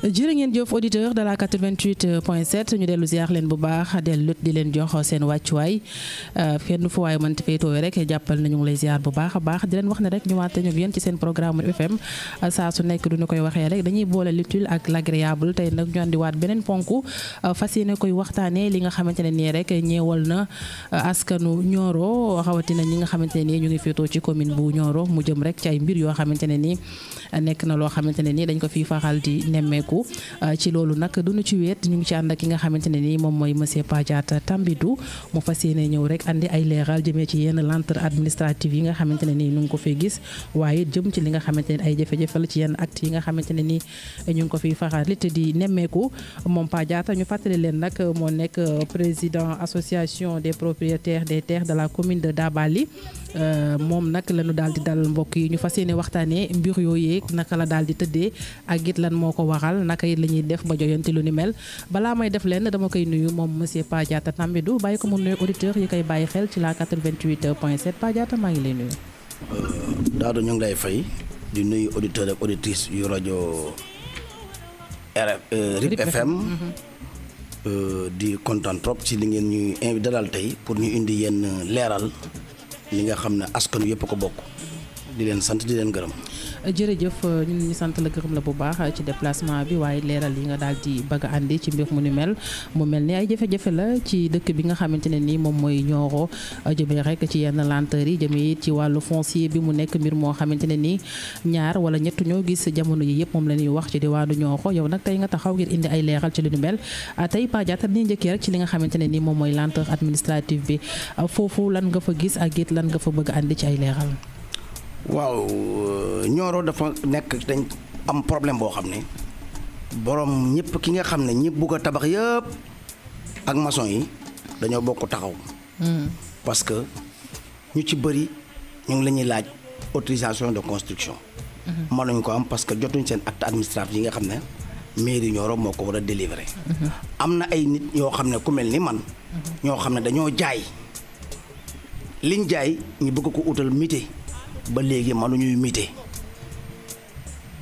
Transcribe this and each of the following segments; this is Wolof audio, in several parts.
jërë ngeen jëf auditeur de la 88.7 ñu dellu ziar leen bu baax dellu di leen jox seen wàccuwaay fenn fu waay mënti fay tooy rek jàppal nañu ngi lay ziar bu baax a baax di leen wax ne rek ñu waate ñu yéen ci seen programme FM saa su nekk duñu koy waxee rek dañuy boole l'utile ak l'agréable tey nag ñu andiwaat beneen ponk fas yéene koy waxtaanee li nga xamante ne nii rek ñeewal na askanu Nioro rawatina ñi nga xamante ne nii ñu ngi féetoo ci commune bu Nioro mu jëm rek ci ay mbir yoo xamante ne nii nekk na loo xamante ne nii dañ ko fi faral di nemmeeku ci loolu nag duñu ci weet ñu ngi ci ànd ak ki nga xamante ne nii moom mooy monsieur Padiata Tambidou mu fas yéene ñëw rek andi ay leeral jëmee ci yenn lenteur administrative yi nga xamante ne nii ñu ngi ko fay gis waaye jëm ci li nga xamante ne ay jafe-jafe la ci yenn acte yi nga xamante ne nii ñu ngi ko fiy faral di nemmeeku moom Padiata ñu fàttali leen nag moo nekk président association des propriétaires des terres de la commune de Dabali moom nag lañu daal di dal mbokk yi ñu fas yéene waxtaanee mbir yooyu naka la daal di tëddee ak it lan moo ko waral naka it la ñuy def ba joyanti lu ni mel balaa may def leen dama koy nuyu moom monsieur Padiata Tambidou bàyyi ko mu nuyu auditeur yi koy bàyyi xel ci la 88.7 Padiata maa ngi lay nuyu. Daado ñu ngi lay fay di nuyu auditeur ak auditrice yu rajo RIP FM. di kontaan trop ci li ngeen ñuy invité dalal tey pour ñu indi yenn leeral li nga xam ne askan yëpp ko bokk di leen sant di leen gërëm. jërëjëf ñun ñu sant la gërëm la bu baax ci déplacement bi waaye leeral yi nga daal di bëgg a andi ci mbir mu ni mel mu mel ni ay jafe-jafe la ci dëkk bi nga xamante ne nii moom mooy Nioro jëmee rek ci yenn lenteur yi jëmee ci wàllu foncier bi mu nekk mbir moo xamante ne nii ñaar wala ñett ñoo gis jamono yi yëpp moom la ñuy wax ci diwaanu Nioro yow nag tey nga taxaw ngir indi ay leeral ci lu ni mel tey Padiata dañuy njëkkee rek ci li nga xamante ne nii moom mooy lenteur administrative bi foofu lan nga fa gis ak it lan nga fa bëgg a andi ci ay leeral. waaw Nioro dafa nekk dañ am problème boo xam ne borom ñëpp ki nga xam ne ñëpp bugg a tabax yëpp ak maçon yi dañoo bokk taxaw. parce que ñu ci bëri ñu ngi la ñuy laaj autorisation de construction. mënuñ ko am parce que jotuñ seen acte administratif yi nga xam ne mairie Nioro moo ko war a délivrer. am na ay nit yoo xam ne ku mel ni man. ñoo xam ne dañoo jaay liñ jaay ñu bëgg ko utal mité. ba léegi mënuñuy mité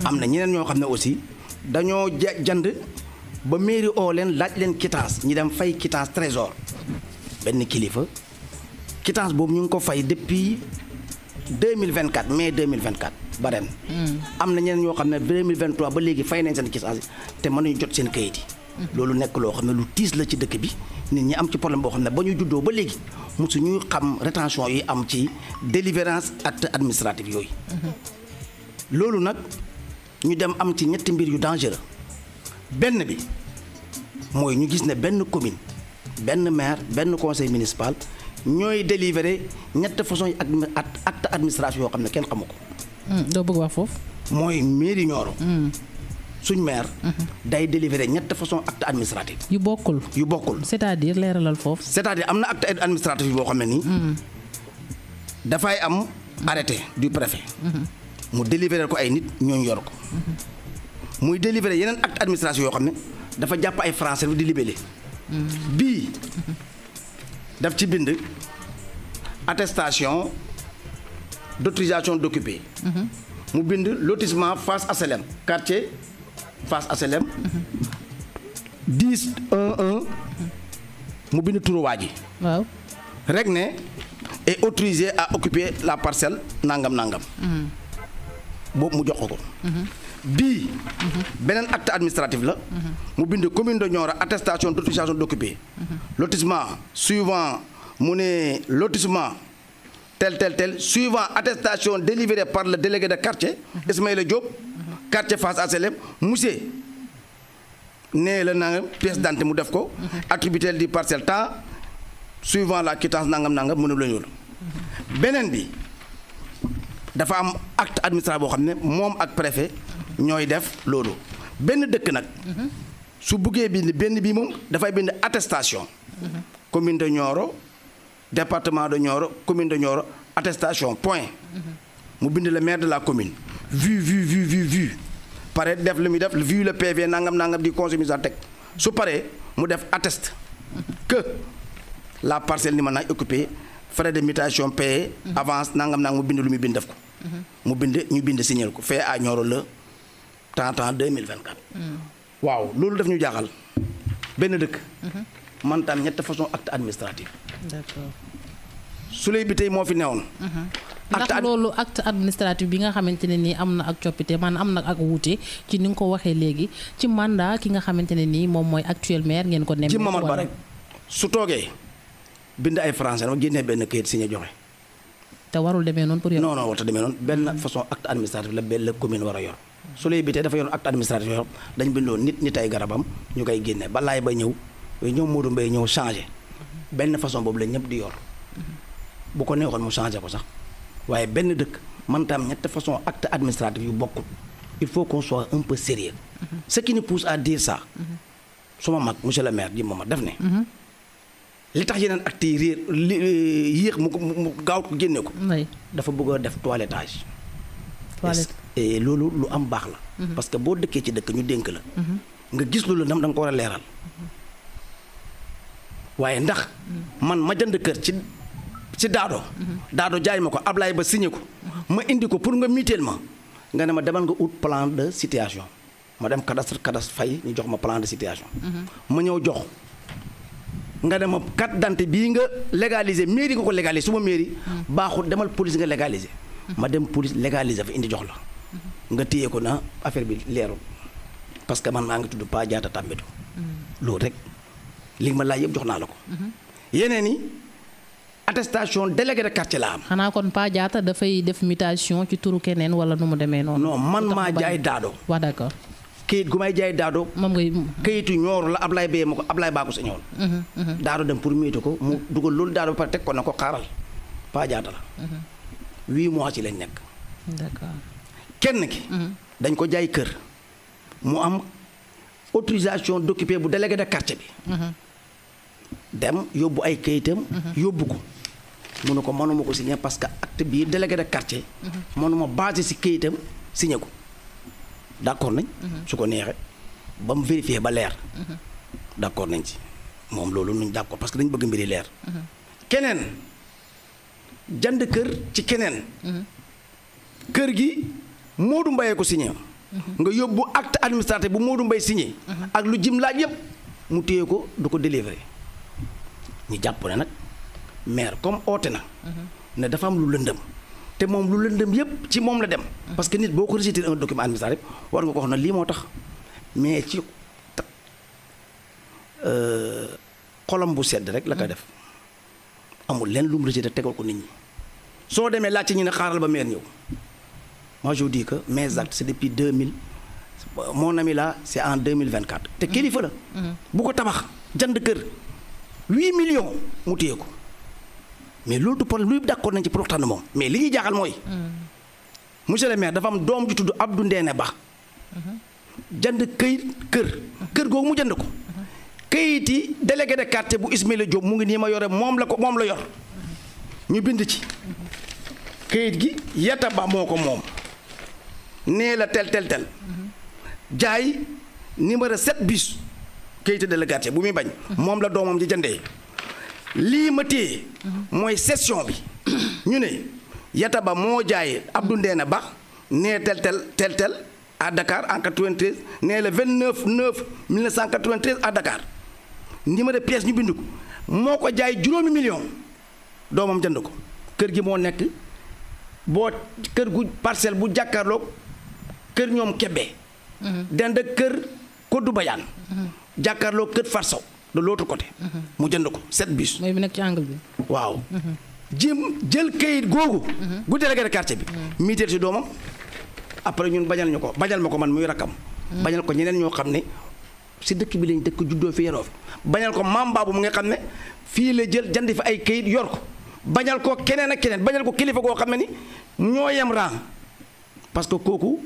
am na ñeneen ñoo xam ne aussi dañoo jënd ba mairie oo leen laaj leen quittance ñi dem fay quittance trésor benn kilifa quittance boobu ñu ngi ko fay depuis 2024 mai 2024 ba ren. am na ñeneen ñoo xam ne 2023 ba léegi fay nañ seen quittance te mënuñu jot seen kayit yi. loolu nekk loo xam ne lu tiis la ci dëkk bi nit ñi am ci problème boo xam ne ba ñu juddoo ba léegi mosu ñuy xam rétention yi am ci délivrance acte administratif yooyu. loolu nag ñu dem am ci ñetti mbir yu dangereux benn bi mooy ñu gis ne benn commune benn maire benn conseil municipal ñooy délivrer ñetti façon yi acte administratif yoo xam ne kenn xamu ko. doo bëgg wax foofu. mooy mairie Nioro. suñ maire. day délivrer ñett façon acte administratif. yu bokkul. c'est-à-dire leeralal foofu. c'est-à-dire am na acte administratif boo xam ne nii. dafay am arrêté du préfet. mu délivrer ko ay nit ñooñu yor ko. muy délivrer yeneen acte administratif yoo xam ne dafa jàpp ay français di libellé. bii daf ci bind attestation d'autorisation d'occuper. mu bind lotissement Fass HLM quartier Fass HLM 10-1-1 mu bind turu waa ji. waaw rek ne est autorisé à occuper la parcelle nangam nangam. boobu mu jox ko. bii. beneen acte administratif la. mu bind commune de Nioro attestation d'autorisation d'occuper. lotissement suivant mu ne lotissement. tel suivant attestation délivrée par le délégué de quartier Ismaïla Diop quartier Fass HLM monsieur nee la nangam pièce d'identité mu def ko attributaire du parcelle temps suivant la quittance nangam mu ne la ñu beneen bi dafa am acte administratif boo xam ne moom ak préfet ñooy def loolu benn dëkk nag su buggee bind benn bi moom dafay bind attestation commune de Nioro département de Nioro commune de Nioro attestation point mu bind le maire de la commune vu pare def li muy def vu le PV nangam di conseil municipal teg su paree mu def atteste que la parcelle ni mën naa occupé frais de mutation payé avance nangam mu bind lu muy bind def ko mu bind ñu bind signer ko fait à Nioro le 30 2024 waaw loolu daf ñu jaaxal benn dëkk. man tam ñetti façon acte administratif. d'accord. Souleye bi tey moo fi newoon. ndax loolu acte administratif bi nga xamante ne nii am na ak coppite maanaam am na ak wuute ci ni nga ko waxee léegi ci mandat ki nga xamante ne nii moom mooy actuel maire ngeen ko nemmeeku. ci Momar Ba rek su toogee bind ay français ma génnee benn kayit signé joxe. te warul demee noonu pour yow. non warta demee noonu benn façon acte administratif la benn commune war a yor. Souleye bi tey dafa yor acte administratif yoo dañ bindoon nit ay garabam ñu koy génne balaay ba ñëw Modou Mbaye ñëw changé benn façon boobu la ñëpp di yor bu ko neexoon mu changé ko sax waaye benn dëkk man tam ñetti façon acte administratif yu bokkul il faut qu'on soit un peu sérieux ce qui nous pousse à dire ça suma mag monsieur le maire ji mooma def ne li tax yeneen actes yi réer yéex mu gaaw ko génne ko dafa bëgg a def toilettage et loolu lu am baax la parce que boo dëkkee ci dëkk ñu dénk la nga gis loolu da nga ko war a leeral waaye ndax man ma jënd kër ci daado jaay ma ko Ablaye ba signé ko ma indi ko pour nga miiteel ma nga ne ma demal nga ut plan de situation ma dem cadastre fay ñu jox ma plan de situation ma ñëw jox nga ne ma carte d'identité bii nga légaliser mairie nga ko légaliser su ma mairie baaxul demal police nga légaliser ma dem police légaliser fa indi jox la nga téye ko na affaire bi leerul parce que man maa ngi tudd Pa Diatta Tambédou loolu rek li ma laaj yëpp jox naa la ko yeneen yi attestation délégué de quartier la am. xanaa kon Pa Diatta dafay def mutation ci turu keneen wala nu mu demee noonu. non man maa jaay daado. waaw d'accord. kayit gu may jaay daado. moom ngay. kayitu ñoor la Ablaye Beye ma ko Ablaye Ba ko sa ñëwoon. daado dem pour miitu ko mu dugal loolu daado ba pare teg ko na ko xaaral Pa Diatta la. 8 mois ci lañ nekk. d'accord. kenn ki. dañ ko jaay kër mu am autorisation d'occuper bu délégué de quartier bi. dem yóbbu ay kayitam. yóbbu ko. mu ne ko mënuma ko signé parce que acte bii délégué de quartier. mënuma basé si kayitam signé ko d'accord nañ. su ko neexee ba mu vérifié ba leer. d'accord nañ ci moom loolu nuñ d'accord parce que dañ bëgg mbiri leer. keneen jënd kër ci keneen. kër gi Modou Mbaye ko signé. nga yóbbu acte administratif bu Modou Mbaye signé. ak lu jim laaj yëpp mu téye ko du ko délivrer. ñu jàpp ne nag maire comme oote na. ne dafa am lu lëndëm te moom lu lëndëm yépp ci moom la dem. parce que nit boo ko rejeté un document administratif war nga ko wax na lii moo tax mais ci xolam bu sedd rek la koy def amul leen lu mu rejeté tegal ko nit ñi soo demee laajte ñu ne xaaral ba maire ñëw moi je dis que mes actes c'est depuis 2000 mon ami là c'est en 2024 te kilifa la. bu ko tabax jënd kër. 8 millions mu téye ko mais loolu du problème luy d'accord nañ ci pour waxtaan moom mais li ñuy jaaxal mooy. monsieur le maire dafa am doom ju tudd Abdou Ndéné Ba. jënd kër googu mu jënd ko. kayiti délégué de quartier bu Ismaïla Diop mu ngi nii ma yore moom la yor. ñu bind ci. kayit gi Yatta Ba moo ko moom. nee la tel. jaay numéro 7 bis. kayit délégué bu muy bañ. moom la doomam ji jëndee. lii ma téye. mooy session bi. ñu ne Yatta Ba moo jaay Abdou Ndéné Ba nee tel à Dakar en 93 nee le 29/9/1993 à Dakar. numéro pièce ñu bind ko moo ko jaay juróomi million doomam jënd ko kër gi moo nekk boo kër gu parcelle bu jàkkaarloog kër ñoom Kébé. dend kër Kodou Bayane. jàkkaarloo kër Farsow de l'autre côté. mu jënd ko 7 bus. mooy bi nekk ci angle bi. waaw. jël kayit googu. gu délégué de quartier bi. miiteel si doomam après ñun bañal ma ko man muy rakkam. bañal ko ñeneen ñoo xam ne si dëkk bi lañ dëkk juddoo fi yaroo fi bañal ko maam Babou mu nga xam ne fii la jël jënd fi ay kayit yor ko bañal ko keneen ak keneen bañal ko kilifa goo xam ne ni ñoo yem rang parce que kooku.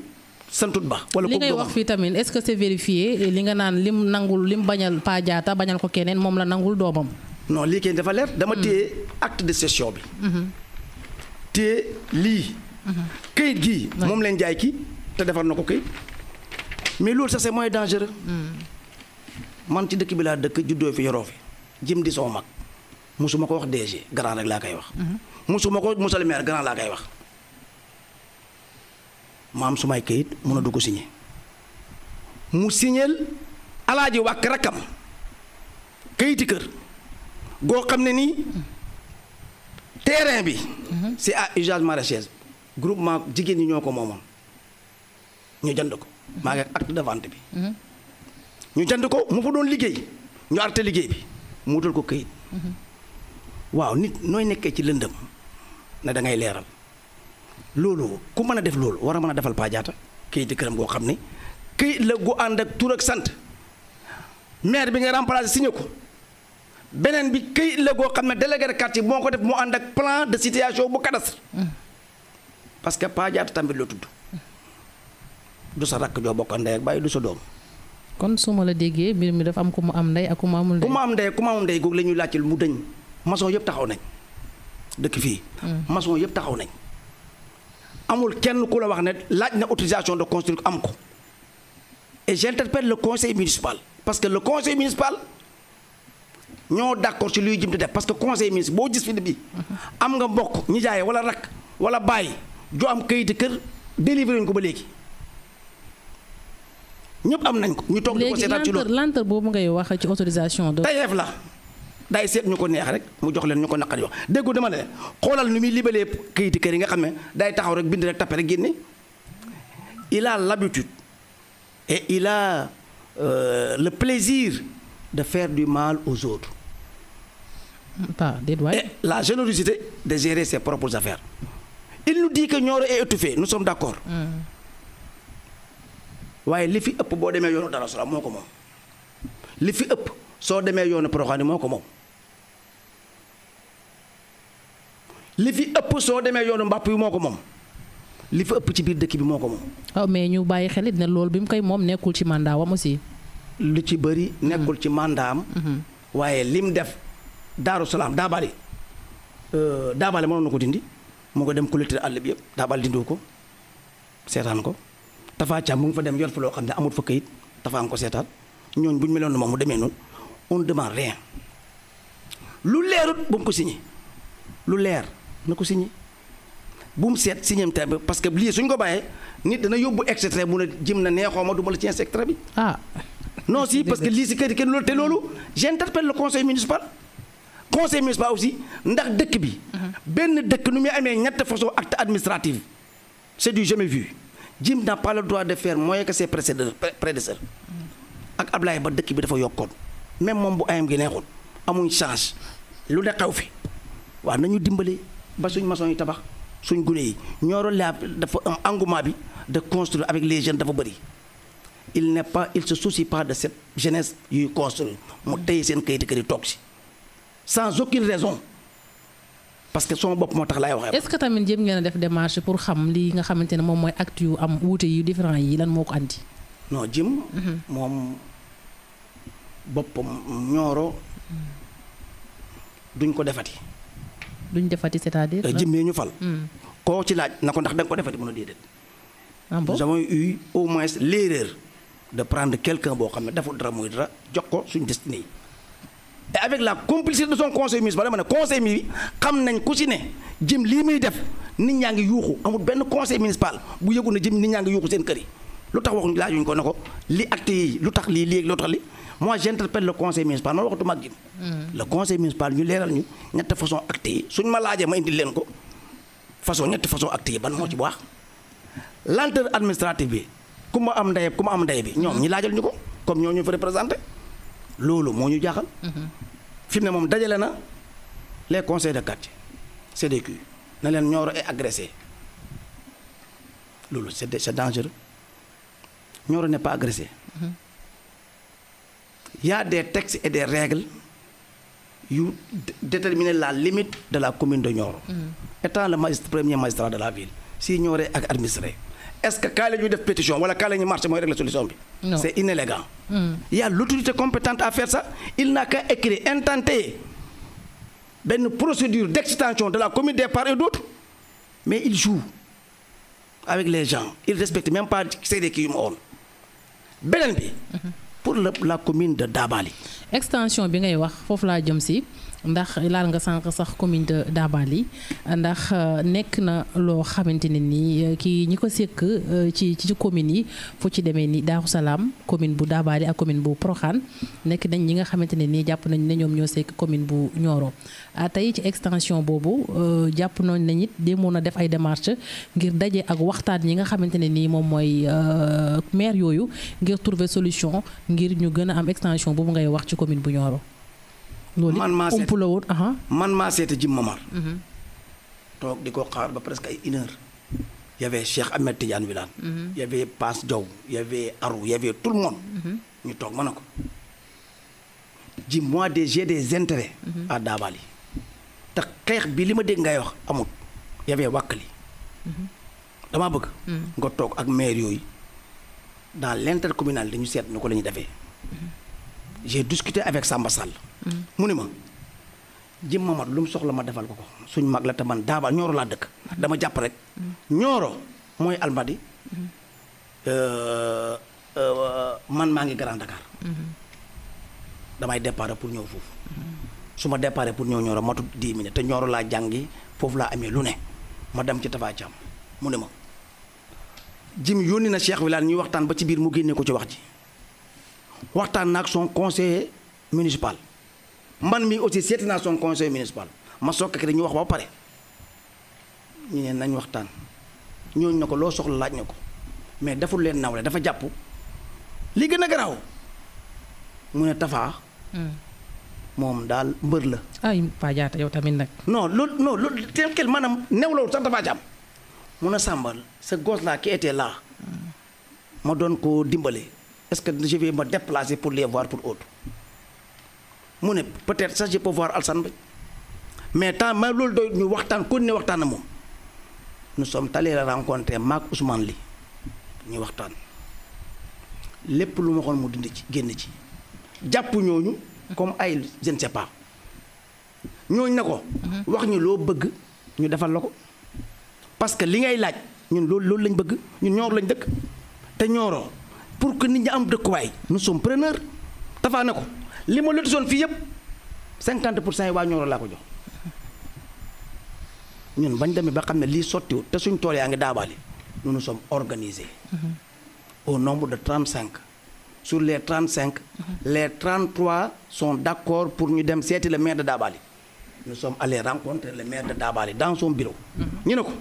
santut ba wala li ngay wax fii tamit est-ce que c'est vérifié li nga naan lim bañal Pa Diatta bañal ko keneen moom la nangul doomam. non lii kay dafa leer dama téye acte de cession bi. téye lii. kayit gii. moom leen jaay kii te defar na ko kayit mais loolu ça c'est moins dangereux. man ci dëkk bi laa dëkk juddoo fi yoroo fi jëm di sama mag musuma ko wax DG grand rek laa koy wax. musuma ko monsieur le maire grand laa koy wax. ma am sumay kayit mun a dugg signé mu signeel alaaji wàkk rakkam kayiti kër goo xam ne nii terrain bi c'est à usage maraîcher groupement jigéen ñi ñoo ko moomoon ñu jënd ko maa ngi ak acte de vente bi ñu jënd ko mu fa doon liggéey ñu arrêté liggéey bi mu wutal ko kayit waaw nit nooy nekkee ci lëndëm ne da ngay leeral loolu ku mën a def loolu war a mën a defal Paa Jaata kayiti këram goo xam ne kayit la gu ànd ak tur ak sant maire bi nga remplacé signé ko beneen bi kayit la goo xam ne délégué de quartier moo ko def mu ànd ak plan de situation bu cadastre parce que Paa Jaata tamit la tudd du sa rakk joo bokk ndey ak bàyyi du sa doom. kon su ma la déggee mbir mi dafa am ku mu am ndey ak ku mu amul ndey. ku mu am ndey ku mu amul ndey googu la ñuy laajte mu dëñ maçon yëpp taxaw nañ dëkk fii. maçon yëpp taxaw nañ. amul kenn ku la wax ne laaj na autorisation de construire am ko et j'interpelle le conseil municipal parce que le conseil municipal ñoo d'accord ci luy jëm di def parce que conseil municipal boo gis fi bi am nga mbokk ñi jaay wala rak wala bàyyi joo am kayiti kër délivré ñu ko ba léegi ñëpp am nañ ko. ñu toog di ko seetaan ci loolu léegi lenteur boobu ngay wax ci autorisation de. tayeef la day seet ñu ko neex rek mu jox leen ñu ko naqari wax déggu dama ne xoolal nu muy libalee kayiti kër yi nga xam ne day taxaw rek bind rek tappe rek génne il a l'habitude et il a le plaisir de faire du mal aux autres. Et la générosité de gérer ses propres affaires. Il nous dit que Nioro est étouffé nous sommes d'accord. waaye li fi ëpp boo demee yoonu Darou Salam moo ko moom li fi ëpp soo demee yoonu Porokhane moo ko moom li fi ëpp soo demee yoonu Mbàpp yi moo ko moom li fi ëpp ci biir dëkk bi moo ko moom. waaw mais ñu bàyyi xel it ne loolu bi mu koy moom nekkul ci mandaawam aussi. lu ci bëri nekkul ci mandaam. waaye lim def Darou Salam daabali mënoon na ko dindi mu ko dem collecté àll bi yëpp daabali dindiwu ko seetaan ko. Tafa Thiam mu ngi fa dem yor fa loo xam ne amul fa kayit Tafa nga ko seetaan ñooñ bu ñu meloon moom mu demee noonu on ne demande rien lu leerut bu mu ko signé lu leer na ko signé bu mu seet signé tamit parce que lii suñ ko bàyyee nit dana yóbbu extrait mu ne jëm na neexoo ma du ma la ci extrait bi. Non si parce que lii si kër yi kenn loolu te loolu j'interpelle le conseil municipal. conseil municipal aussi ndax dëkk bi. benn dëkk nu muy amee ñett façon acte administratif c'est du jamais vu. Jim n'a pas le droit de faire moins que ses prédécesseurs ak Ablaye ba dëkk bi dafa yokkoon même moom bu ayam gi neexul amuñ change lu ne xew fi waaw nañu dimbale ba suñ maçon yi tabax suñ gune yi Nioro la dafa am engouement bi de construire avec les jeunes dafa bëri il se soucie pas de cette jeunesse yuy construire mu tey seen kayiti kër yi toog si sans aucune raison parce que sama bopp moo tax laay waxee. est-ce que tamit jéem ngeen a def démarche pour xam lii nga xamante ne moom mooy acte yu am wuute yu différent yi lan moo ko andi. non jëm. moom boppam Nioro duñ ko defati. duñ defati c'est-à-dire. jëm ñu fal. koo ci laaj na ko ndax da nga ko defati mën a déedéet. Nous avons eu au moins l'erreur de prendre quelqu'un boo xam ne deful dara muy dara jox ko suñ destiné yi. et avec la complicité de son conseil municipal dama ne conseil mi xam nañ ku ci ne jëm lii muy def nit ñaa ngi yuuxu amul benn conseil municipal bu yëgu na jëm nit ñaa ngi yuuxu seen kër yi lu tax waxuñ laajuñ ko ne ko li acte yi lu tax lii léegi lu tax li moi j'interpelle le conseil municipal man waxatuma ak jëm le conseil municipal ñu leeral ñu ñetti façon acte yi suñ ma laajee ma indil leen ko ñetti façon acte yi ban moo ci bu wax lenteur administrative bi ku ma am ndey bi ñoom ñi laajal ñu ko comme ñoo ñu fa représenté loolu moo ñu jaaxal. fi mu ne moom dajale na les conseils de quartier CDQ na leen Nioro est agressé loolu c'est dangereux Nioro n'est pas agressé. Il y a des textes et des règles yu déterminer la limite de la commune de Nioro. Étant le premier magistrat de la ville si Nioro est administré. Est-ce que quand ñu def pétition wala quand ñu marché mooy régler solution bi. Non. C'est inélégant. Il y a l'autorité compétente à faire ça. Il n'a qu'à écrire intenter benn procédure d'extension de la commune des part et d'autre mais il joue avec les gens il respecte même pas CDQ yu ma woon beneen bi. pour la commune de Dabali. extension bi ngay wax foofu laa jëm si ndax laal nga sànq sax commune de Dabali ndax nekk na loo xamante ne nii kii ñi ko sekk ci commune yi fu ci demee ni Darou Salam commune bu Dabali ak commune bu Proxaan nekk nañ ñi nga xamante ne nii jàpp nañ ne ñoom ñoo sekk commune bu Nioro tey ci extension boobu jàpp nañ ne it demoon a def ay démarches ngir daje ak waxtaan ñi nga xamante ne nii moom mooy maire yooyu ngir trouver solution ngir ñu gën a am extension boobu ngay wax ci commune bu Nioro. loolu man maa seete Jim Momar. toog di ko xaar ba presque ay 1 heure. y avait Cheikh Ahmed Tidiane Wilane. y avait Pass Diaw y avait Arou y avait tout le monde. ñu toog ma ne ko Jim moi j'ai des intérêts. à Dabali. te xeex bi li ma dégg ngay wax amut. y avait Wakali. damaa bëgg. nga toog ak maire yooyu dans l'intercommunal dañu seet nu ko la ñuy defee. j'ai discuté avec Samba Sall. mu ne ma Jim Momar lu mu soxla ma defal ko suñ mag la te man Dabali Nioro laa dëkk. dama jàpp rek Nioro mooy Almadi. man maa ngi Grand Dakar. damay départ pour ñëw foofu. su ma départ pour ñëw Nioro matut 10 minutes te Nioro laa jàngi foofu laa amee lu ne ma dem ci Tafa Thiam mu ne ma Jim yónni na Cheikh Wilane ñuy waxtaan ba ci biir mu génne ko ci wax ji. waxtaan naag son conseiller municipal man mi aussi seeti naa son conseiller municipal ma soog a ñu wax ba pare ñu ne nañ waxtaan ñooñu na ko loo soxla laaj na ko mais deful leen nawle dafa jàpp li gën a garaaw mu ne Tafa. moom daal mbër la. ay Paa Diatta yow tamit nag. non loolu tel quel maanaam newlawul sax Tafa Thiam mun a sàmbal ce gosse là qui était là ma doon ko dimbale. est-ce que je vais me déplacer pour les voir pour autre mu ne peut-être ça je peux voir Alsane Ba mais tant ma loolu doy ñu waxtaan kon ne waxtaan na moom nous sommes allés la rencontrer maak Ousmane Ly ñu waxtaan lépp lu ma xool mu dindi ci génn ci jàpp ñooñu comme ay je ne sais pas ñooñu na ko wax ñu loo bëgg ñu defal la ko parce que li ngay laaj ñun loolu lañ bëgg ñun Nioro lañ dëkk te Nioro pour que nit ñi am dëkkuwaay nous sommes preneurs Tafa ne ko li ma lotisoon fii yëpp 50% yi waa Nioro laa ko jox ñun bañ demee ba xam ne lii sottiwut te suñ tool yaa ngi Dabali nous sommes organisés au nombre de 35 sur les 35 les 33 sont d'accord pour ñu dem seeti le maire de Dabali nous sommes allés rencontrer le maire de Dabali dans son bureau ñu ne ko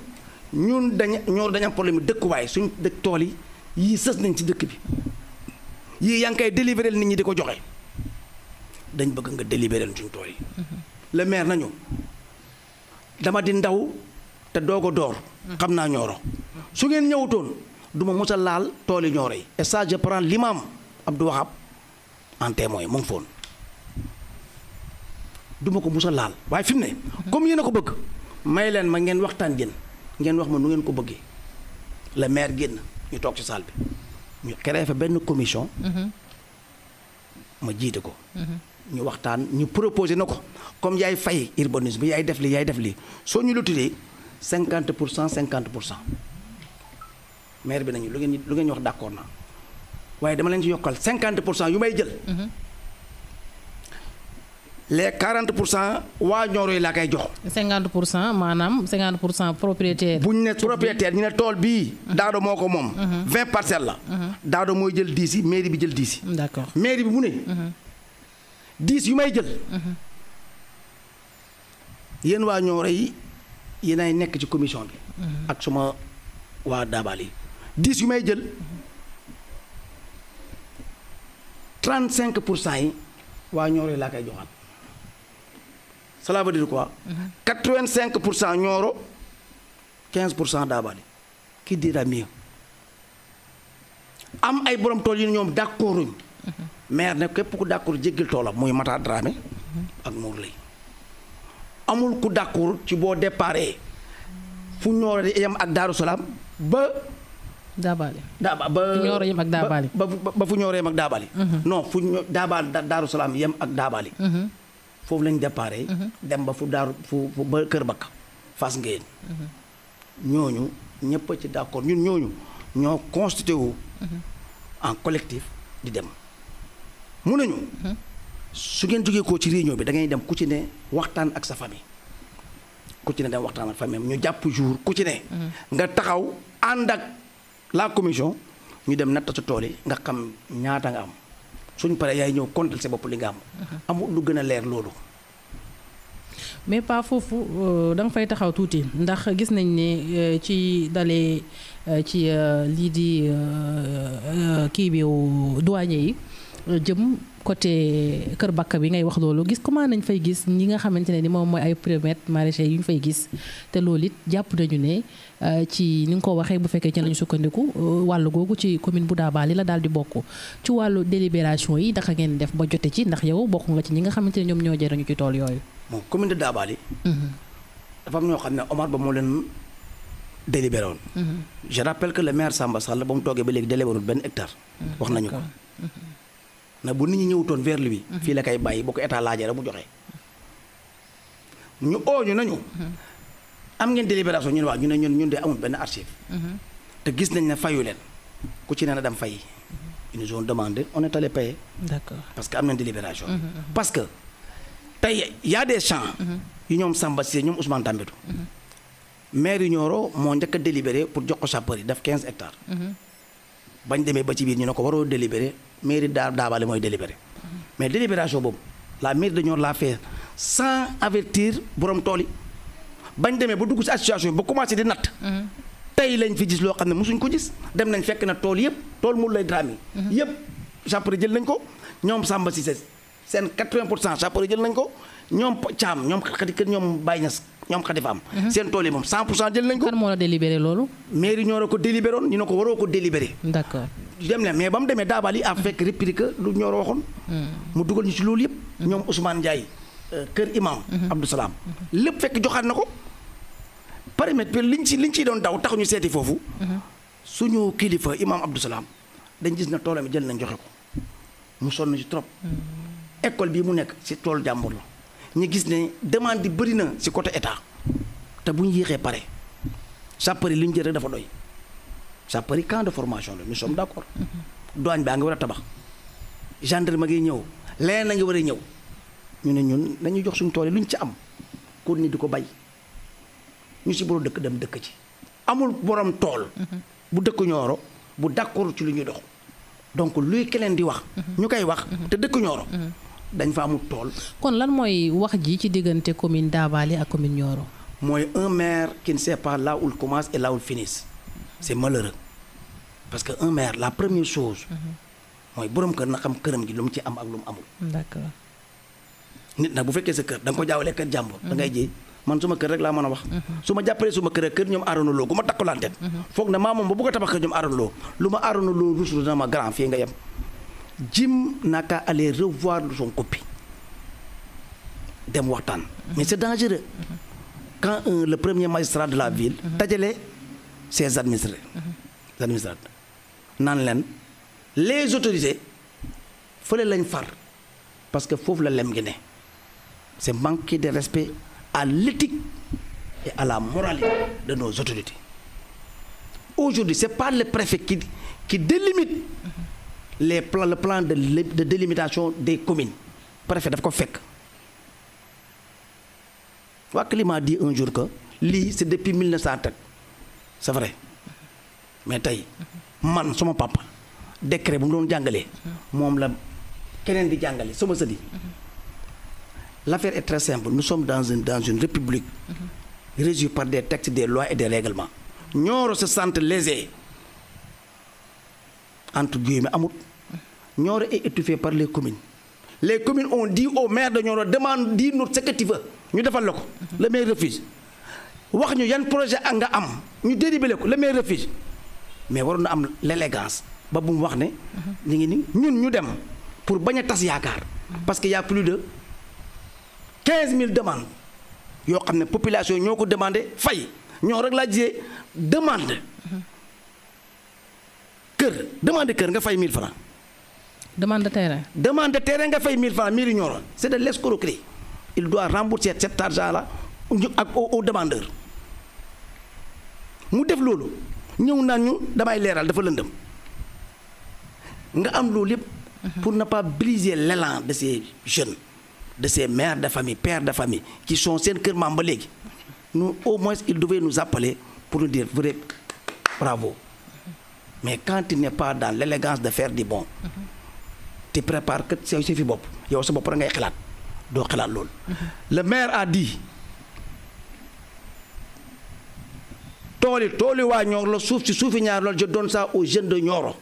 ñun Nioro dañu am problème dëkkuwaay suñ dëkk tool yi yii sës nañ ci dëkk bi yii yaa ngi koy délibéré nit ñi di ko joxe dañ bëgg nga délibéré suñu tool yi. le maire nañu dama di ndaw te doog a door. xam naa Nioro su ngeen ñëwutoon du ma mos a laal tooli Nioro yi. et ça je prends l'imam Abdou Wahab en témoin mu ngi foon du ma ko mos a laal waaye fi mu ne. comme yéen a ko bëgg may leen ma ngeen waxtaan ngeen wax ma nu ngeen ko bëggee le maire génn. ñu toog ci salle bi ñu créé fa benn commission. ma jiite ko. ñu waxtaan ñu proposé na ko comme yaay fay urbanisme yaay def lii soo ñu lu tuddee 50% maire bi nañu lu ngeen ñu wax d'accord naa waaye dama leen ci yokkal 50% yu may jël. les 40% waa Nioro yi laa koy jox. 50% maanaam 50% propriétaire. bu ñu ne propriétaire ñu ne tool bii. Daado moo ko moom. 20 parcelles la. Daado mooy jël 10 yi mairie bi jël 10 yi. d'accord mairie bi mu ne. 10 yu may jël. yéen waa Nioro yi yéenay nekk ci commission bi. ak suma waa Dabali 10 yu may jël 35% yi waa Nioro yi laa koy joxaat. cela veut dire quoi. 85% Nioro 15% Dabali qui dira mieux am ay borom tool yi ñoom d'accorduñ maire ne képp ku d'accord jéggal toolam muy Matar Dramé ak Mour Lay amul ku d'accord ci boo déparé fu Nioro di yem ak Darou Salam ba Dabali ba Nioro yem ak Dabali ba fu Nioro yem ak Dabali non fu Dabali Darou Salam yem ak Dabali foofu lañ déparé dem ba fu ba Kër Bakka Fass Ngéyeen ñooñu ñëpp ci d'accord ñun ñooñu ñoo constitué wu en collectif di dem mun nañu su ngeen jógee koo ci réunion bi da ngay dem ku ci ne waxtaan ak sa famille ku ci ne dem waxtaan ak famille ñu jàpp jour ku ci ne. nga taxaw ànd ak la commission ñu dem natt sa tool yi nga xam ñaata nga am suñ paree yaay ñëw compter sa bopp li nga am. amul lu gën a leer loolu. mais pas foofu da nga fay taxaw tuuti ndax gis nañ ne ci dalee ci lii di kii bi douanier yi jëm côté Kër Bakka bi ngay wax loolu gis comment nañ fay gis ñi nga xamante ne ni moom mooy ay périmètres maraîchers yu ñu fay gis te loolu it jàpp nañu ne ci ni nga ko waxee bu fekkee ci lañu sukkandiku wàllu googu ci commune bu Dabali la daal di bokk ci wàllu délibération yi naka ngeen def ba jote ci ndax yow bokk nga ci ñi nga xamante ne ñoom ñoo jëriñu ci tool yooyu. bon commune de Dabali. dafa am ñoo xam ne Omar Ba moo leen délibéré woon. je rappelle que le maire Samba Sall ba mu toogee ba léegi délibéré benn hectare. wax nañu ko. na bu nit ñi ñëwutoon vers lui. fii la koy bàyyi bu ko état laajee rek mu joxe. ñu ñu nañu. am ngeen délibération ñu ne waaw ñu ne ñun de amul benn archive. te gis nañ ne fayu leen ku ci ne na dem fay. ils nous ont demandé on est allé payer. D'accord. parce que am nañ délibération. parce que tey y a des champs. yu ñoom Samba Cissé ñoom Ousmane Tambédou. maire yu Nioro moo njëkk a délibéré pour jox ko sapeur yi def 15 hectares. bañ demee ba ci biir ñu ne ko waroo délibéré mairie Dabali mooy délibéré. mais délibération boobu la mairie de Nioro l'a fait sans avertir borom tool yi bañ demee ba dugg ci association yi ba commencé di natt. tey lañ fi gis loo xam ne mosuñ ko gis dem nañ fekk na tool yëpp tool mu lay drame yi. yëpp sapeur jël nañ ko ñoom Samba Cissé seen 80% sapeur jël nañ ko ñoom Thiam ñoom xadi kër ñoom Baye Niass ñoom xadi fa am. seen tool yi moom 100% jël nañ ko. kan moo la délibéré loolu. mairie Nioro ko délibéré woon ñu ne ko waroo ko délibéré. D'accord. dem leen mais ba mu demee Dabali a fekk réplique lu Nioro waxoon. mu dugal ñu ci loolu yëpp. ñoom Ousmane Ndiaye kër imam Abdou Salam lépp fekk joxaat na ko. paramètre liñ ciy doon daw tax ñu seeti foofu. suñu kilifa imam Abdou Salam dañ gis na toolam jël nañ joxe ko mu sonn ci trop. école bii mu nekk ci tool jàmbur la ñu gis ne demande yi bëri na ci côté état te bu ñu yéexee pare sapeur yi li ñu jël rek dafa doy sapeur yi camp de formation la nous sommes d'accord. douane baa nga war a tabax gendarme gi ñëw leneen la nga war a ñëw ñu ne ñun nañu jox suñu tool yi lu ñu ci am kon ni di ko bay ñu ci borom dëkk dem dëkk ci amul borom tool. bu dëkk Nioro bu d'accord ci lu ñuy dox donc luy keneen di wax. ñu koy wax te dëkk Nioro. dañ fa amul tool. kon lan mooy wax ji ci diggante commune Dabali ak commune Nioro. mooy un maire qui ne sait pas là où il commence et là où il finit c'est malheureux parce que un maire la première chose. mooy borom kër na xam këram gi lu mu ci am ak lu mu amul. D'accord. nit nag bu fekkee sa kër da nga ko jaawalee kër jàmbur. da ngay jéy man suma kër rek laa mën a wax. su ma jàppalee suma kër ñoom Arona Lo gu ma takkulante. foog na maa moom ba bu ko tabax kër ñoom Arona Lo lu ma Arona Lo rusul na ma grand fii nga yem. Jim n'a qu'à aller revoir son copie dem waxtaan. mais c'est dangereux. quand le premier magistrat de la ville. dajale ses administrés. administrateurs naan leen les autorités fële lañ far parce que foofu la lem gi ne c'est manquer de respect à l'éthique et à la moralité de nos autorités. Aujourd'hui c'est pas le préfet qui délimite le plan de délimitation des communes. Préfet daf ko fekk. waa climat dit un jour que lii c'est depuis 1907 c'est vrai mais tey man sama papa décret bu mu doon jàngalee moom la keneen di jàngale sama sëdi l'affaire est très simple nous sommes dans une république régie par des textes, des lois et des règlements. Nioro se sent lésé entre guillemets amut. Nioro est étouffé par les communes. Les communes ont dit au maire de Nioro demande dis nous ce que tu veux ñu defal la ko le maire refuse wax ñu yan projet nga am ñu délibéré ko le maire refuse mais waroon na am l'élégance ba bu mu wax ne ñu ngi ni ñun ñu dem pour bañ a tas yaakaar parce que y a plus de 15 000 demandes yoo xam ne population ñoo ko demandé fay ñoo rek laa gisee demande kër nga fay 1000 francs. demande de terrain nga fay 1000 francs mairie Nioro c'est de l'escroquerie. Il doit rembourser cet argent-là aux demandeurs mu def loolu ñëw naa ñu damay leeral dafa lëndëm nga am loolu yëpp pour ne pas briser l'élan de ces jeunes, de ces mères de famille, pères de famille, qui sont seen kër maam ba léegi, nous, au moins, ils devaient nous appeler pour nous dire vrai, bravo. Mais quand tu n'es pas dans l'élégance de faire du bon, tu prépares que c'est fi bopp yow sa bopp rek ngay xalaat doo xalaat loolu. Le maire a dit tooli waa Nioro la suuf si suufi ñaar loolu je donne ça aux jeunes de Nioro.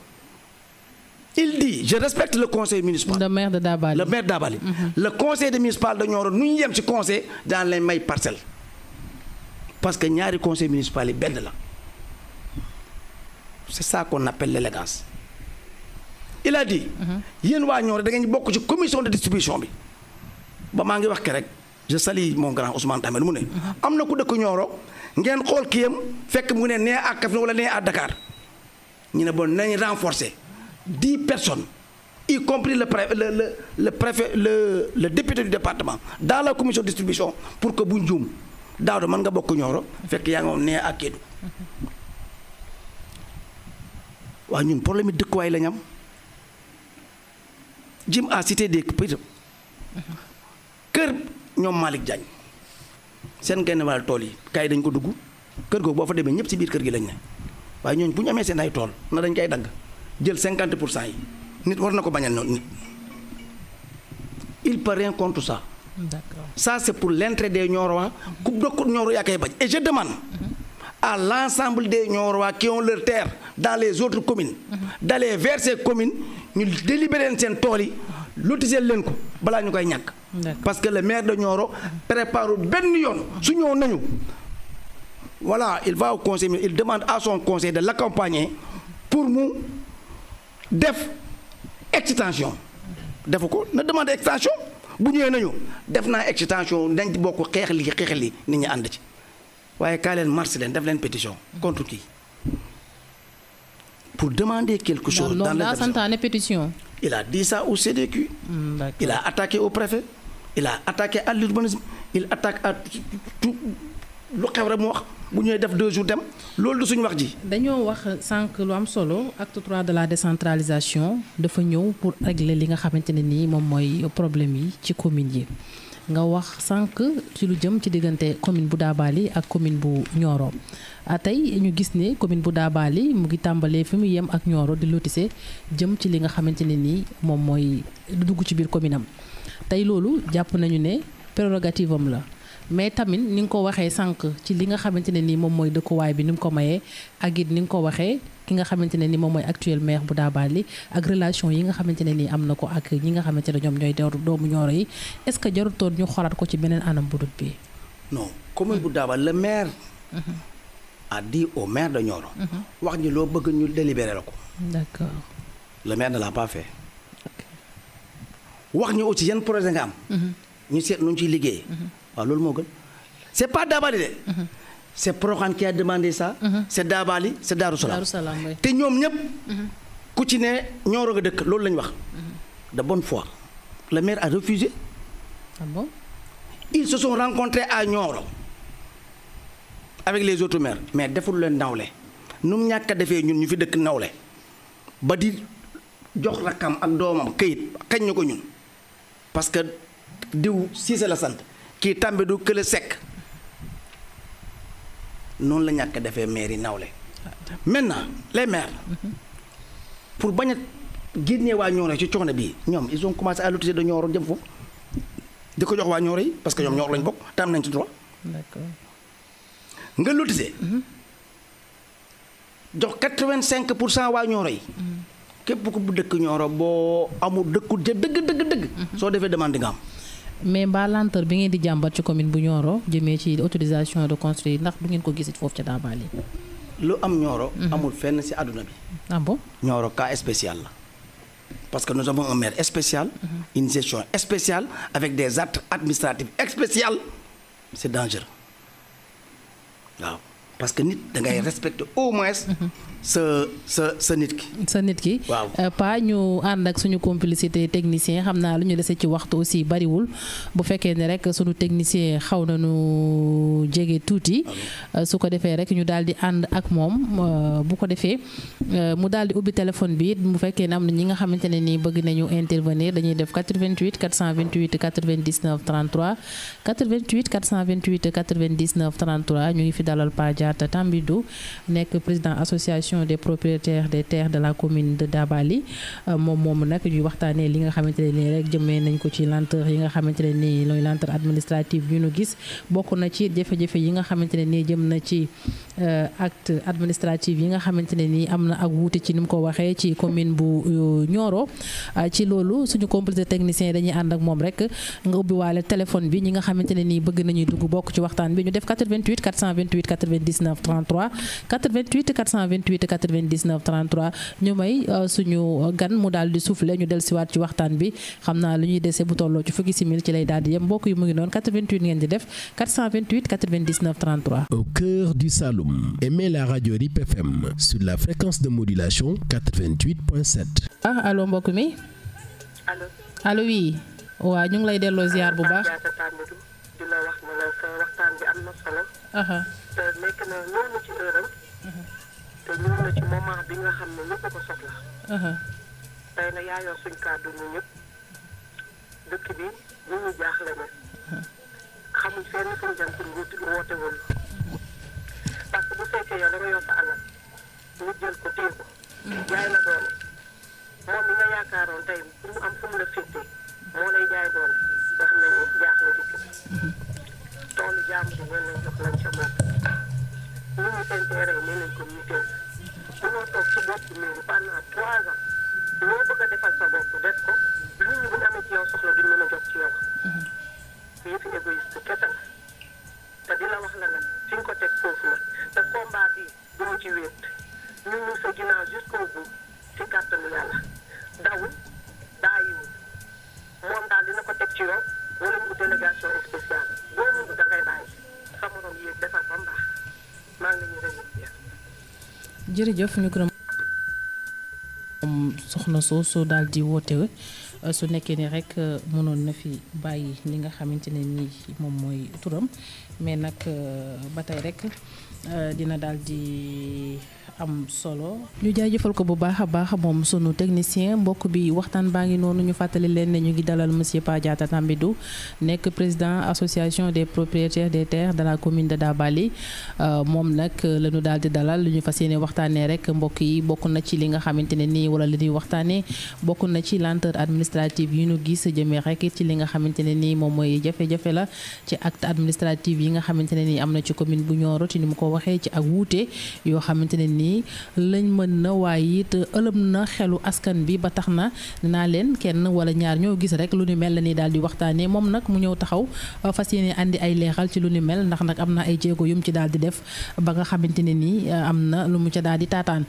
Il dit je respecte le conseil municipal. Le maire de Dabali. Le maire Dabali. Le conseil municipal de Nioro nu ñu yem ci conseil dans les may parcelles parce que ñaari conseil municipal yi benn la. C'est ça qu'on appelle l'élégance. Il a dit yéen waa Nioro da ngeen bokk ci commission de distribution bi ba maa ngi wax ke rek je salue mon grand Ousmane Tamel mu ne am na ku dëkk Nioro ngeen xool kiyam fekk mu ne nee à Kaffrine wala nee à Dakar ñu ne bon nañ renforcer 10 personnes y compris le préfet le député du département dans la commission de distribution pour que bu njuum daaw de mën nga bokk Nioro fekk yaa ngi woon nee à Kédougou waaw ñun problème yi dëkkuwaay la ñu am Jim a cité des kër ñoom Malick Diagne seen genn wàll tool yi kaay dañ ko dugg kër googu boo fa demee ñëpp ci biir kër gi lañ ne waaye ñooñu bu ñu amee seen ay tool na dañ koy dagg jël 50% yi nit war na ko bañal noonu nit il peut rien contre ça. D'accord. Ça c'est pour l'intérêt des Niorois ku dëkkut Nioro yaa koy bañ et je demande à l'ensemble des Niorois qui ont leur terre dans les autres communes d'aller vers ces communes ñu délibérer seen tool yi lotisel leen ko balaa ñu koy ñàkk parce que le maire de Nioro prépare benn yoon su ñëw nañu voilà il va au conseil il demande à son conseil de l'accompagner pour mu def extension defu ko na demande extension bu ñëwee nañu def naa extension dañ bokk xeex li nit ñi ànd ci waaye kaa leen marche leen def leen pétition contre qui pour demander quelque chose dans la santaane pétition. Il a dit ça au CDQ. Il a attaqué au préfet. Il a attaqué à l'urbanisme. Il attaque à tout lu xew rek mu wax bu ñëwee def 2 jours dem loolu du suñu wax ji. dañoo wax sànq lu am solo acte 3 de la décentralisation dafa ñëw pour régler li nga xamante ne nii moom mooy problème yi ci commune yi nga wax sànq ci lu jëm ci diggante commune bu Dabali ak commune bu Nioro tey ñu gis ne commune bu Dabali mu ngi tàmbalee fi mu yem ak Nioro di lotissé jëm ci li nga xamante ne nii moom mooy dugg ci biir commune am tey loolu jàpp nañu ne prérogative am la mais tamit ni nga ko waxee sànq ci li nga xamante ne nii moom mooy dëkkuwaay bi ni mu ko mayee ak it ni nga ko waxee ki nga xamante ne ni moom mooy actuel maire bu Dabali ak relation yi nga xamante ne nii am na ko ak ñi nga xamante ne ñoom ñooy doomu Nioro yi est-ce que jarutoon ñu xoolaat ko ci beneen anam bu dul bi non commune bu Dabali le maire a dit au maire de Nioro wax ñu loo bëgg ñu délibérer la ko d'accord le maire ne l'a pas fait wax ñu aussi yan projet nga am ñu seet nu ñu ciy liggéey waaw loolu moo gën c'est pas Dabali de c'est Proxaan qui a demandé ça c'est Dabali c'est Darou Salam te ñoom ñëpp ku ci ne Nioro nga dëkk loolu la ñu wax de bonne foi le maire a refusé. Ah bon? Ils se sont rencontrés à Nioro avec les autres maires mais deful leen nawle nu mu ñàkk a defee ñun ñu fi dëkk nawle ba di jox rakkam ak doomam këyit xañ ñu ko ñun parce que diw Cissé la sant kii tàmbe du kële sekk noonu la ñàkk a defee maire yi nawle maintenant les maires pour bañ a génnee waa Nioro ci coono bii ñoom ils ont commencé à lotisser de Nioro jëm foofu di ko jox waa Nioro yi parce que ñoom Nioro lañ bokk te am nañ ci droit. D'accord. nga lotissé jox 85% waa Nioro yi. képp ku bu dëkk Nioro boo amul dëkkul ja dëgg. soo defee demande nga am. mais mbaa lenteur bi ngeen di jàmbat ci commune bu Nioro jëmee ci autorisation de construire ndax du ngeen ko gisit foofu ca Dabali. lu am Nioro. amul fenn ci àdduna bi. ah bon. Nioro cas spécial la parce que nous avons un maire spécial. une gestion spéciale avec des actes administratifs spéciaux c'est dangereux waaw parce que nit da ngay respecter au moins sa nit ki. sa nit ki. waaw pa ñu ànd ak suñu complicité technicien xam naa lu ñu dese ci waxtu aussi bariwul bu fekkee ne rek suñu technicien xaw na nu jege tuuti. su ko defee rek ñu daal di ànd ak moom bu ko defee mu daal di ubbi téléphone bi bu fekkee ne am na ñi nga xamante ne nii bëgg nañu intervenir dañuy def 88 428 99 33 88 428 99 33 ñu ngi fi dalal Pa Diatta Tambidou nekk président association des propriétaires des terres de la commune de Dabali moom moomu nag ñuy waxtaanee li nga xamante ne nii rek jëmee nañ ko ci lenteur yi nga xamante ne nii looy lenteur administrative yu ñu gis bokk na ci jafe-jafe yi nga xamante ne nii jëm na ci acte administratif yi nga xamante ne nii am na ak wuute ci ni mu ko waxee ci commune bu Nioro ci loolu suñu complicité technicien yi dañuy ànd ak moom rek nga ubbi waale téléphone bi ñi nga xamante ne nii bëgg nañuy dugg bokk ci waxtaan bi ñu def 88 428 99 33 88 428 99 33 ñu may suñu gan mu daal di soufflé ñu del siwaat ci waxtaan bi xam naa lu ñuy dese bu tolloo ci fukki simil ci lay daal di yem mbokk yi mu ngi noonu 88 ngeen di def 428 99 33. Au cœur du Saloum, aimez la radio RIP FM sur la fréquence de modulation 88.7. allo mbokk mi. allo oui. waaw ñu ngi lay delloo ziar bu baax. di la wax ne la sa waxtaan bi am na solo. te nekk na ñëw na ci heure te ñëw na ci moment bi nga xam ne ñëpp ko soxla. tey na yaa yor suñ kàddu ñu ñëpp dëkk bi ñu ñu jaaxle na xamuñ fenn fuñ jëm pour woote wul parce que bu fekkee yow da nga yor sa alal ñu jël ko téye ko jaay la doole moom mi nga yaakaaroon tey pour mu am fu mu la féetee moo lay jaay doole nga xam ne ñu jaaxle dëkk bi toolu jaamu bi nee nañ jox lañ sa bopp nit ñi seen terrain nee nañ ko mutuelle mënoo toog ci bopp mairie pendant 3 ans loo bëgg a defal sa bopp def ko nit ñi bu ñu amee ci yow soxla duñ mën a jot ci yow yëfi égoïste kese la te di la wax la nag fi nga ko teg foofu la te combat bi du mu ci wéet ñun ñu sa ginnaaw jusqu'au bout ci kàttanu yàlla dawul bàyyiwul moom daal dina ko teg ci yoon wala ñu délégation spéciale boo mënul da ngay bàyyi sa morom yéeg defar ba mbaax maa ngi leen di remercier. jërëjëf ñu gërëm soxna soo daal di woote su nekkee ni rek mënoon na fi bàyyi li nga xamante ne nii moom mooy turam mais nag ba tey rek dina daal di am solo. ñu jaajëfal ko bu baax a baax moom sunu technicien mbokk bi waxtaan baa ngi noonu ñu fàttali leen ne ñu ngi dalal monsieur Pa Diatta Tambidou nekk président association des propriétaires des terres de la commune de Dabali moom nag la ñu daal di dalal lu ñu fas yéene waxtaanee rek mbokk yi bokk na ci li nga xamante ne nii wala li ñuy waxtaanee bokk na ci lenteur administrative yi ñu gis jëmee rek ci li nga xamante ne nii moom mooy jafe-jafe la ci acte administratif yi nga xamante ne nii am na ci commune bu Nioro ci ni mu ko waxee ci ak wuute yoo xamante ne nii lañ mën na waaye it ëlëm na xelu askan bi ba tax na dinaa leen kenn wala ñaar ñoo gis rek lu ni mel la ni daal di waxtaanee moom nag mu ñëw taxaw fas yéene andi ay leexal ci lu ni mel ndax nag am na ay jéego yum ci daal di def ba nga xamante ne nii am na lu mu ca daal di taataan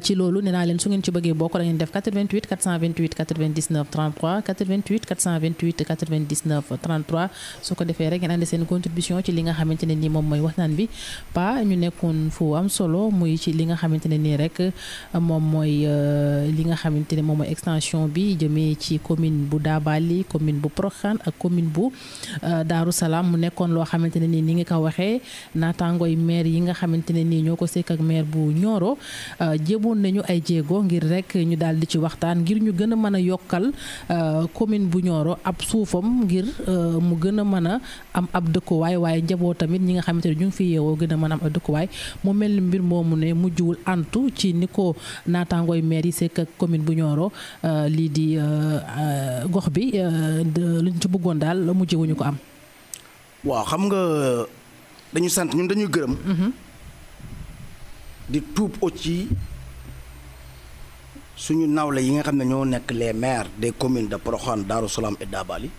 ci loolu nee naa leen su ngeen ci bëggee bokk da ngeen def 88 428 99 33 88 428 99 33 su ko defee rek ngeen andi seen contribution ci li nga xamante ne nii moom mooy waxtaan bi pa ñu nekkoon fu am solo muy ci li nga xamante ne nii rek moom mooy li nga xamante ne moom mooy extension bi jëmee ci commune bu Dabali commune bu Proxaan ak commune bu Daaru Salaam mu nekkoon loo xamante ne nii ni nga ko waxee naataangooy maire yi nga xamante ne nii ñoo ko sekk ak maire bu Nioro jéboon nañu ay jéego ngir rek ñu daal di ci waxtaan ngir ñu gën a mën a yokkal commune bu Nioro ab suufam ngir mu gën a mën a am ab dëkkuwaay waaye njaboot tamit ñi nga xamante ne ñu ngi fi yeewoo gën a mën a am ab dëkkuwaay mu mel ni mbir moomu ne mujjuwul antu ci ni ko naataangooy maire yi sekk ak commune bu Nioro lii di gox bi luñ ci bëggoon daal mujjewuñu ko am. waaw xam nga dañu sant ñun dañuy gërëm. di tuub ci suñu nawle yi nga xam ne ñoo nekk les maires des communes de Proxaan Daaru Salaam et Dabali.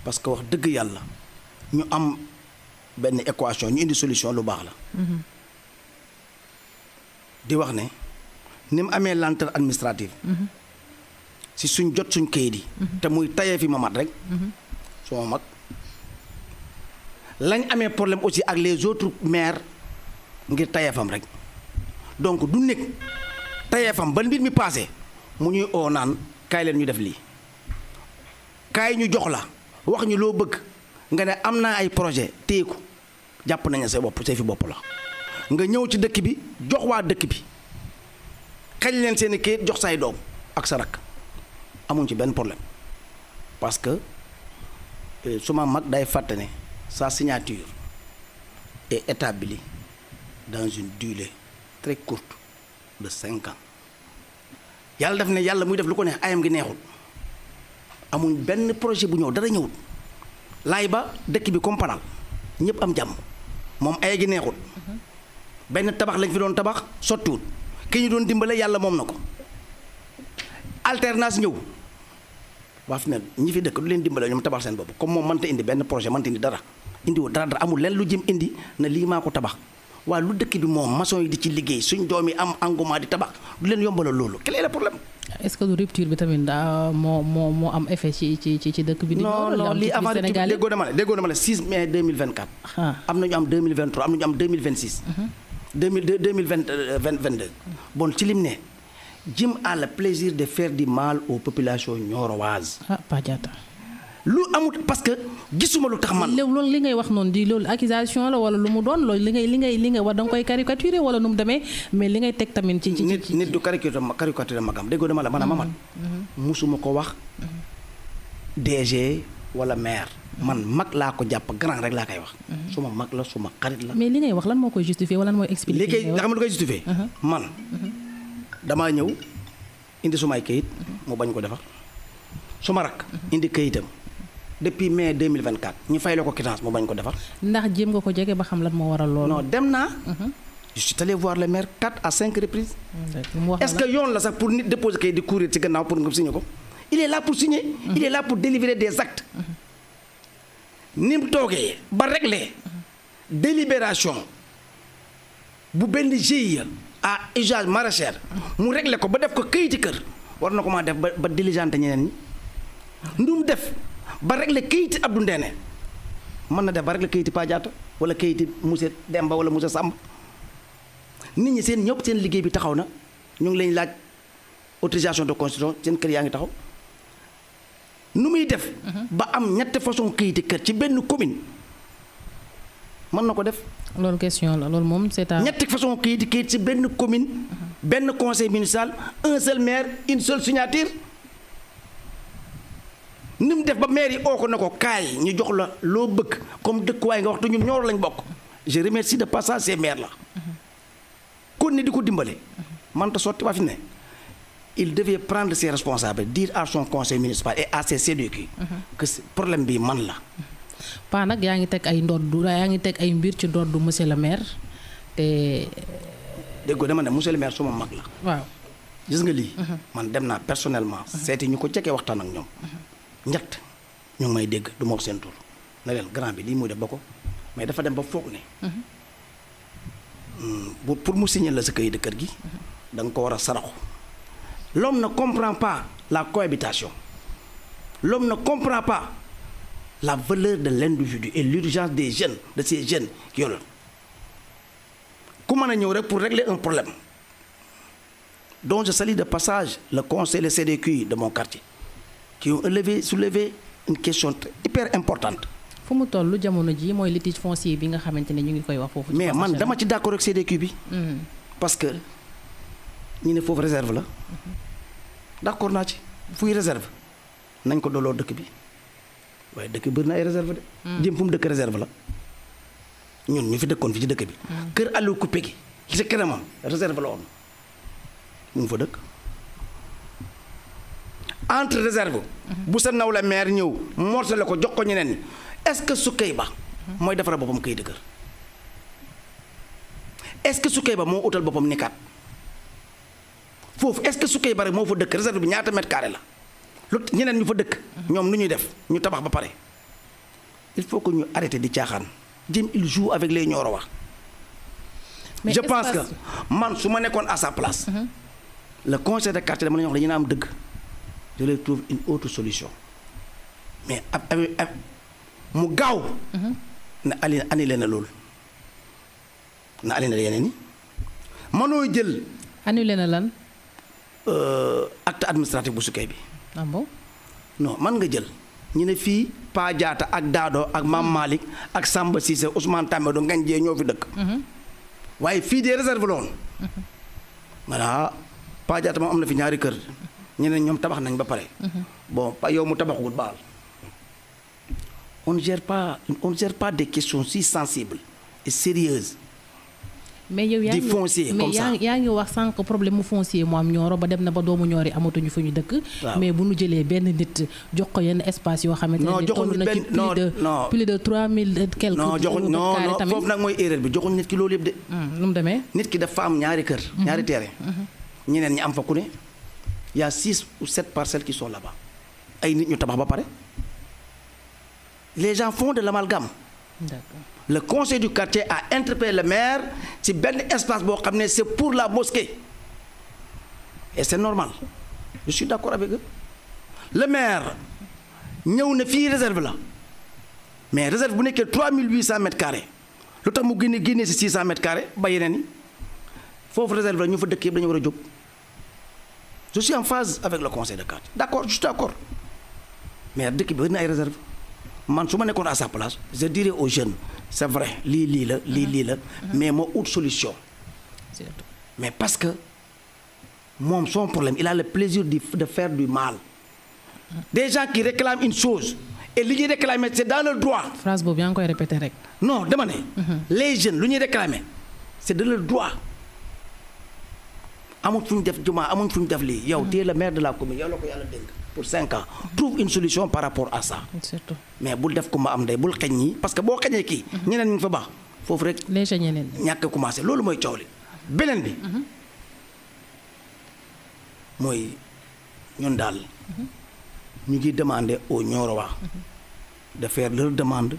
parce que wax dëgg yàlla ñu am benn équation ñu indi solution lu baax la. di wax ne ni mu amee lenteur administrative. si suñ jot suñ kayit yi. te muy tayee fi ma mat rek. soo mag lañ amee problème aussi ak les autres maires ngir tayee fam rek. donc du nekk tayee fam ba mbir mi passé mu ñuy oo naan kaay leen ñu def lii kaay ñu jox la wax ñu loo bëgg nga ne am naa ay projet téye ko jàpp nañu sa bopp say fi bopp la nga ñëw ci dëkk bi jox waa dëkk bi xañ leen seen i kayit jox say doom ak sa rakk amuñ ci benn problème parce que suma mag day fàtte ne sa signature est établie dans une durée très courte de 5 ans yàlla def ne yàlla muy def lu ko neex ayam gi neexul amuñ benn projet bu ñëw dara ñëwul laay ba dëkk bi companal ñëpp am jàmm moom ay gi neexul benn tabax lañ fi doon tabax sottiwul ki ñu doon dimbale yàlla moom na ko alternance ñëw waa fi ne ñi fi dëkk du leen dimbale ñoom tabax seen bopp comme moom mënta indi benn projet mënta indi dara indiwul dara amul leen lu jëm indi na lii maa ko tabax waaye lu dëkk bi moom maçon yi di ci liggéey suñ doom yi am engouement di tabax du leen yombalal loolu quel est le problème. est-ce que du rupture bi tamit daa moo am effet ci dëkk bi. non lii avant rupture déggoo dama la 6 mai 2024. am na ñu am 2023 am na ñu am 2026. 2022. bon ci lim ne jëm à le plaisir de faire du mal aux populations nioroises. Paa Diatta. lu amul parce que gisuma lu tax man. loolu li ngay wax noonu di loolu accusation la wala lu mu doon loolu li ngay wax da nga koy caricaturer wala nu mu demee mais li ngay teg tamit ci nit du caricaturer magam déggoo dama la maanaam man musuma ko wax DG wala maire man mag laa ko jàpp grand rek laa koy wax suma mag la suma xarit la. mais li ngay wax lan moo koy justifier wala lan mooy expliquer. li koy xam lu koy justifier man damaa ñëw indi sumay kayit mu bañ ko defar suma rak indi kayitam depuis mai 2024 ñu fay la ko quittance mu bañ ko defar. ndax jéem nga ko jege ba xam lan moo waral loolu. non dem naa. je suis allé voir le maire 4 à 5 reprises. est-ce que yoon la sax pour nit déposer kayit di courir ci gannaaw pour nga signer ko. il est là pour signer. il est là pour délivrer des actes. ni mu toogee ba régler délibération bu benn GIE à usage maraîcher mu régler ko ba def ko kayiti kër war na ko maa def ba diligente ñeneen ñi. ndum def. ba régler kayiti Abdou Ndéné mën na def ba régler kayiti Paa Diatta wala kayiti monsieur Demba wala monsieur Samb nit ñi seen ñëpp seen liggéey bi taxaw na ñu ngi leen laaj autorisation de construction seen kër yaa ngi taxaw nu muy def ba am ñetti façon kayiti kër ci benn commune mën na ko def. loolu question la loolu moom c'est à. ñetti façon kayit ci benn commune benn conseil municipal un seul maire une seule signature. ni mu def ba maire yi oo ko na ko kaay ñu jox la loo bëgg comme dëkkuwaay nga wax te ñun Nioro lañ bokk je remercie de passage ces maires là kon ni di ko dimbale man ta sotti waa fi ne il devait prendre ses responsabilités dire à son conseil municipal et à ses CDQ que problème bi man la. Paa nag yaa ngi teg ay mbir ci ndoddu monsieur le maire te. déggoo dama ne monsieur le maire suma mag la. waaw gis nga lii. man dem naa personnellement. seeti ñu ko jege waxtaan ak ñoom. ñett ñu ngi may dégg du ma wax seen tur na leen grand bi lii muy def ba ko mais dafa dem ba foog ne pour mu signer la sa kayit de kër gi da nga ko war a saraxu l'homme ne comprend pas la cohabitation l'homme ne comprend pas la valeur de l'individu et l'urgence des jeunes de ces jeunes qui yoroon ku mën a ñëw rek pour régler un problème donc je salue de passage le conseil le CDQ de mon quartier qui ont soulevé une question hyper importante. fu mu toll jamono ji mooy litige foncier bi nga xamante ne ñu ngi koy wax foofu. mais man dama ci d'accord ak CDQ bi. parce que ñu ne foofu réserve la. d'accord naa ci fuy réserve nañ ko dooloo dëkk bi waaye dëkk bi bëri na ay réserve de. jëm fu mu dëkk réserve la ñun ñu fi dëkkoon fi ci dëkk bi. kër Aliou Coupé gi ci sa kanamam réserve la woon mu ngi fa dëkk. entre réserve bu sa naw la maire ñëw mortale ko jox ko ñeneen ñi est-ce que Soukey Ba mooy defara boppam kayit kër est-ce que Soukey Ba moo utal boppam nikaat foofu est-ce que Soukey Ba rek moo fa dëkk réserve bi ñaata mètre carré la lu ñeneen ñu fa dëkk ñoom nu ñuy def ñu tabax ba pare il faut que ñu arrêter di caaxaan jëm il joue avec les Nioro wax je pense que man su ma nekkoon à sa place le conseil de quartier dama la ñu wax dañu am dëgg je leur trouve une autre solution mais mu gaaw na annulé na loolu na annulé yeneen yi mënoo jël. annulé na lan. acte administratif bu Sukay bi. ah bon. non man nga jël ñu ne fii Pa Diatta ak Dado ak Mame Malick ak Samba Cissé Ousmane Tambadou Ngagne Dieng ñoo fi dëkk. waaye fii de réserve la woon. voilà Pa Diatta moom am na fi ñaari kër. ñeneen ñoom tabax nañ ba pare. bon yow mu tabaxugul baal. on ne gère pas des questions si sensibles et sérieuses. mais yow yaa di foncier comme ça yaa ngi wax sànq problème mu foncier mu am Nioro ba dem na ba doomu Nioro yi amatuñu fu ñu dëkk. mais bu ñu jëlee benn nit jox ko yenn espace yoo xamante ne toll na ci plus de 3000 quelque. non foofu nag mooy erreur bi joxuñ nit ki loolu yëpp de. nu mu demee. nit ki dafa am ñaari kër. ñaari terrain. ñeneen ñi am fa ku ne y a 6 ou 7 parcelles qui sont là-bas ay nit ñu tabax ba pare les gens font de l'amalgame. D'accord. Le conseil du quartier a interpellé le maire ci benn espace boo xam ne c'est pour la mosquée et c'est normal je suis d'accord avec eux. Le maire ñëw na fii réserve la mais réserve bu nekkee 3800 mètres carrés lu tax mu génnee ci 600 mètres carrés ba yeneen yi foofu réserve la ñu fa dëkk yëpp dañu war a jóg. Je suis en phase avec le conseil de quartier d'accord je suis d'accord mais dëkk bi bari na ay réserve man su ma nekkoon à sa place je dirais aux jeunes c'est vrai lii la mais moo ut solution. mais parce que moom son problème il a le plaisir de faire du mal. Des gens qui réclament une chose et li ñuy réclamer c'est dans le droit. phrase boobu yaa ngi koy répéter rek. non dama ne. les jeunes lu ñuy réclamer c'est de leur droit. amuñ fu ñu def jumaa amuñ fu ñu def lii yow tu es le maire de la commune yow la ko yàlla dénk pour 5 ans trouve une solution par rapport à ça. surtout mais bul def kumba am ndey bul xeñ ñi parce que boo xeñee kii. ñeneen ñu fa baax foofu rek. léegi ñeneen ñàkk a commencé loolu mooy coow li. beneen bi. mooy ñun daal. ñu ngi demander aux Niorois de faire leur demande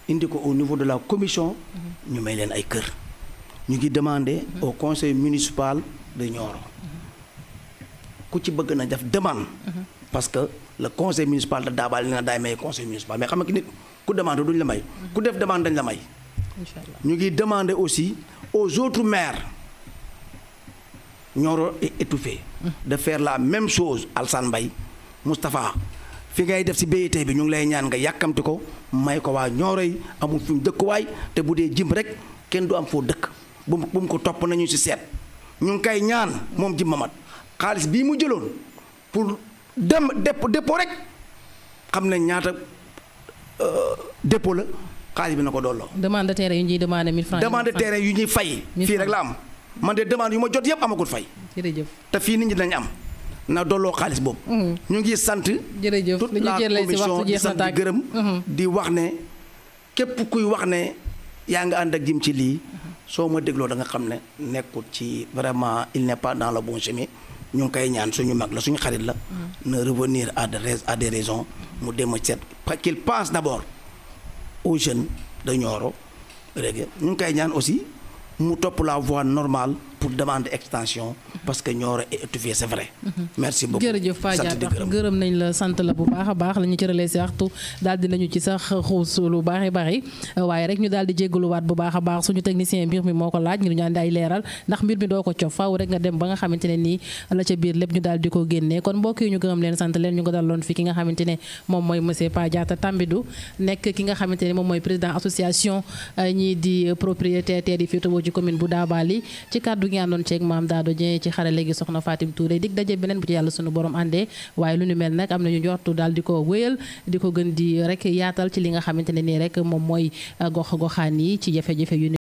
indi ko au niveau de la commission. ñu may leen ay kër. ñu ngi demander au conseil municipal de Nioro ku ci bëgg na def demande. parce que le conseil municipal de Dabal na daay may conseil municipal mais xam nga nit ku demande duñ la may. ku def demande dañ la may. Inch'Allah. ñu ngi demander aussi aux autres maires Nioro est étouffé. de faire la même chose Alsane Mbaye Moustapha fi ngay def ci BIT bi ñu ngi lay ñaan nga yàkkamti ko may ko waa Nioro yi amul fi mu dëkkuwaay te bu dee jëm rek kenn du am foo dëkk bu mu ko topp nañu ci seet ñu ngi koy ñaan moom Jim Mamat xaalis bii mu jëloon pour dem dépôt rek xam ne ñaata dépôt la xaalis bi na ko dolloo. demande de terrain yu ñuy demandé 1000 francs. demande de terrain yu ñuy fay. fii rek la am man de demande yu ma jot yëpp amagul fay. jërëjëf te fii nit ñi dañ am na dolloo xaalis boobu. ñu ngi sant. jërëjëf toute la commission di sant di gërëm. di wax ne képp kuy wax ne yaa nga ànd ak Jim ci lii. soo ma dégloo da nga xam ne nekkul ci vraiment il n'est pas dans le bon chemin. ñu ngi koy ñaan suñu mag la suñu xarit la. na revenir à des raisons mu dem a seet qu'il pense d'abord aux jeunes de Nioro léegi ñu ngi koy ñaan aussi mu topp la voie normale pour demander extension parce que Nioro est étouffé c'est vrai. merci beaucoup jërëjëf Pa Diatta gërëm nañ la sant la bu baax a baax la ñu cëralee si waxtu daal di nañu ci sax xuus lu baax bari waaye rek ñu daal di jéggaluwaat bu baax a baax suñu technicien mbir mi moo ko laaj ngir ñu andi ay leeral ndax mbir mi doo ko cof faaw rek nga dem ba nga xamante ne nii la ca biir lépp ñu daal di ko génnee kon mbokk yi ñu gërëm leen sant leen ñu ko daloon fi ki nga xamante ne moom mooy monsieur Pa Diatta Tambidou nekk ki nga xamante ne moom mooy président association ñii di propriétaire terre yi féetewoo ci commune bu Dabali ci kàddu gi àndoon ceeg Mame Dado Dieng ci xarale gi soxna Fatim Touré dig daje beneen bu ci yàlla sunu borom àndee waaye lu ñu mel nag am nañu njortu daal di ko wéyal di ko gën di rek yaatal ci li nga xamante ne nii rek moom mooy gox goxaan yi ci jafe-jafe yu